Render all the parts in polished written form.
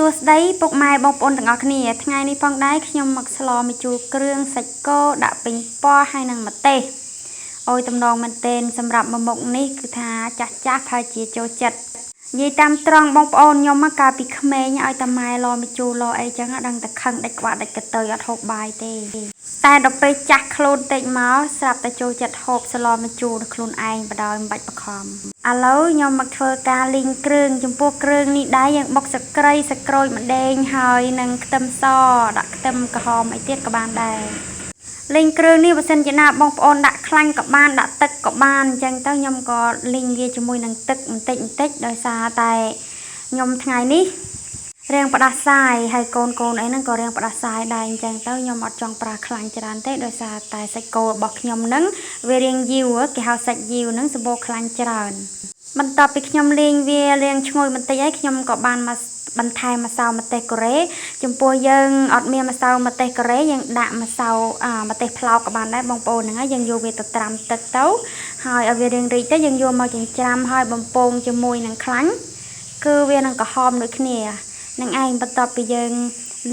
សួស្តីពុកម៉ែបងប្អូនទាំងអស់គ្នាថ្ងៃនេះផងដែរខ្ញុំមកស្លម្ជូរគ្រឿងសាច់គោដាក់ប៉េងប៉ោះហើយនិងម្ទេសអូយតំណងមែនទែនសម្រាប់មួយមុខនេះគឺថាចាស់ចាស់ប្រហែលជាចូលចិត្តនិយាយតាមត្រង់បងប្អូនខ្ញុំមកកាលពីក្មេងឲ្យតាម៉ែលម្ជូរលអីចឹងដឹងតែខឹងដាច់ក្បាលដាច់កន្ទុយអត់ហូបបាយទេតែដល់ពេលចាស់ខ្លួនតិចមកស្រាប់តែចូលចិត្តហូបស្លម្ជូរខ្លួនឯងបដ ாய் មិនបាច់បខំឥឡូវខ្ញុំមកធ្វើការលីងគ្រឿងចំពោះគ្រឿងនេះដែរយើងបុកសក្រីសក្រូចម្ដេងហើយនិងខ្ទឹមសដាក់ខ្ទឹមក្រហមអីទៀតក៏បានដែរលីងគ្រឿងនេះបើសិនជាណាបងប្អូនដាក់ខ្លាញ់ក៏បានដាក់ទឹកក៏បានអញ្ចឹងទៅខ្ញុំក៏លីងវាជាមួយនឹងទឹកបន្តិចបន្តិចដោយសារតែខ្ញុំថ្ងៃនេះរៀងផ្ដាសាយហើយកូនកូនអីហ្នឹងក៏រៀងផ្ដាសាយដែរអញ្ចឹងទៅខ្ញុំអត់ចង់ប្រើខ្លាញ់ច្រើនទេដោយសារតែសាច់គោរបស់ខ្ញុំហ្នឹងវារៀងយូរគេហៅសាច់យូរហ្នឹងសម្បូរខ្លាញ់ច្រើនបន្ទាប់ពីខ្ញុំលាងវាលាងឈ្ងុយបន្តិចហើយខ្ញុំក៏បានមកបន្ថែមម្សៅម្ទេសកូរ៉េចំពោះយើងអត់មានម្សៅម្ទេសកូរ៉េយើងដាក់ម្សៅម្ទេសផ្លោកក៏បានដែរបងប្អូនហ្នឹងហើយយើងយកវាទៅត្រាំទឹកទៅហើយឲ្យវារៀងរីកទៅយើងយកមកចិញ្ច្រាំហើយបំពងជាមួយនឹងខ្លាញ់គឺវានឹងក្រហមដូចគ្នានឹងឯងបន្ទាប់ពីយើង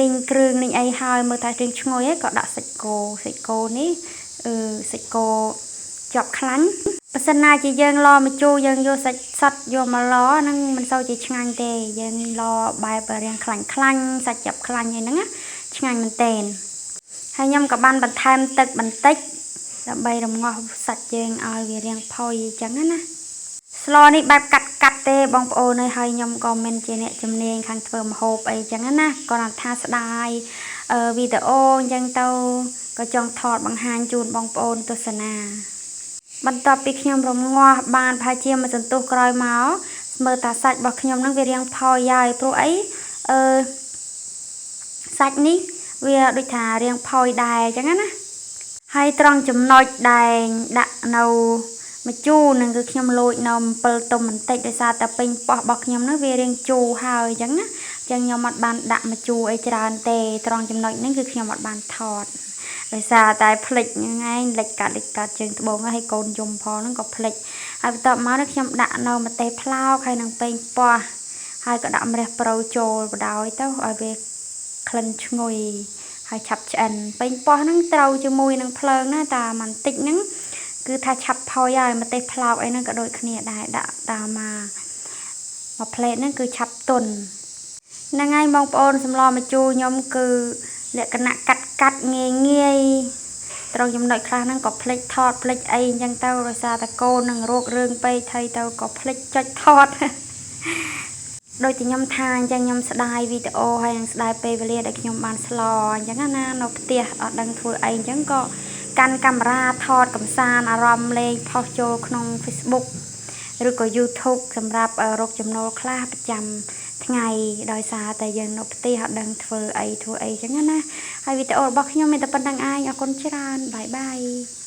លីងគ្រឿងនឹងអីហើយមើលថារៀងឈ្ងុយហើយក៏ដាក់សាច់គោសាច់គោនេះអឺសាច់គោជាប់ខ្លាញ់បើសិនណាជាយើងឡម្ជូរយើងយកសាច់សុទ្ធយកមកឡហ្នឹងមិនសូវជាឆ្ងាញ់ទេយើងឡបែបរាងខ្លាញ់ខ្លាញ់សាច់ចាប់ខ្លាញ់អីហ្នឹងណាឆ្ងាញ់មែនទែនហើយខ្ញុំក៏បានបន្ថែមទឹកបន្តិចដើម្បីរំងាស់សាច់យើងឲ្យវារាងផុយអញ្ចឹងណាស្លនេះបែបកាត់កាត់ទេបងប្អូនហើយខ្ញុំក៏មិនជាអ្នកជំនាញខាងធ្វើម្ហូបអីចឹងណាគាត់ថាស្ដាយវីដេអូអញ្ចឹងទៅក៏ចង់ថតបង្ហាញជូនបងប្អូនទស្សនាបន្ទាប់ពីខ្ញុំរងាស់បានប្រហែលជាមួយសន្ទុះក្រោយមកមើលតាសាច់របស់ខ្ញុំនឹងវារៀងផយហើយព្រោះអីអឺសាច់នេះវាដូចថារៀងផយដែរអញ្ចឹងណាហើយត្រង់ចំណុចដែលដាក់នៅម្ជូរនឹងគឺខ្ញុំលួចនៅអំពិលទុំបន្តិចដោយសារតែពេញពោះរបស់ខ្ញុំនឹងវារៀងជូរហើយអញ្ចឹងណាអញ្ចឹងខ្ញុំអត់បានដាក់ម្ជូរអីច្រើនទេត្រង់ចំណុចហ្នឹងគឺខ្ញុំអត់បានថតដោយសារតែភ្លេចហ្នឹងឯងលិចកាត់លិចកាត់ជើងត្បូងហើយកូនយំផងហ្នឹងក៏ភ្លេចហើយបន្ទាប់មកនេះខ្ញុំដាក់នៅម្ទេសផ្លោកហើយនឹងប៉េងប៉ោះហើយក៏ដាក់ម្រះព្រៅចូលបដោយទៅឲ្យវាក្លិនឈ្ងុយហើយឆាប់ឆ្អិនប៉េងប៉ោះហ្នឹងត្រូវជាមួយនឹងភ្លើងណាតាបន្តិចហ្នឹងគឺថាឆាប់ផុយហើយម្ទេសផ្លោកអីហ្នឹងក៏ដូចគ្នាដែរដាក់តាមមកផ្លេតហ្នឹងគឺឆាប់ទន់ហ្នឹងហើយបងប្អូនសម្លម្ជូរខ្ញុំគឺលក្ខណៈកាត់កាត់ងាយងាយត្រង់ចំណុចខ្លះហ្នឹងក៏ភ្លេចថតភ្លេចអីអញ្ចឹងទៅដោយសារតែកូននឹងរោគរឿងពេកថៃទៅក៏ភ្លេចចុចថតដូចតែខ្ញុំថាអញ្ចឹងខ្ញុំស្ដាយវីដេអូហើយនឹងស្ដាយពេលវេលាដែលខ្ញុំបានស្លអញ្ចឹងណានៅផ្ទះអត់ដឹងធ្វើអីអញ្ចឹងក៏កាន់កាមេរ៉ាថតកំសាន្តអារម្មណ៍លេងផុសចូលក្នុង Facebook ឬក៏ YouTube សម្រាប់រកចំណូលខ្លះប្រចាំថ្ងៃដោយសារតែយើងនៅផ្ទះអត់ដឹងធ្វើអីធ្វើអីចឹងណាហើយវីដេអូរបស់ខ្ញុំមានតែប៉ុណ្្នឹងឯងអរគុណច្រើន bye bye.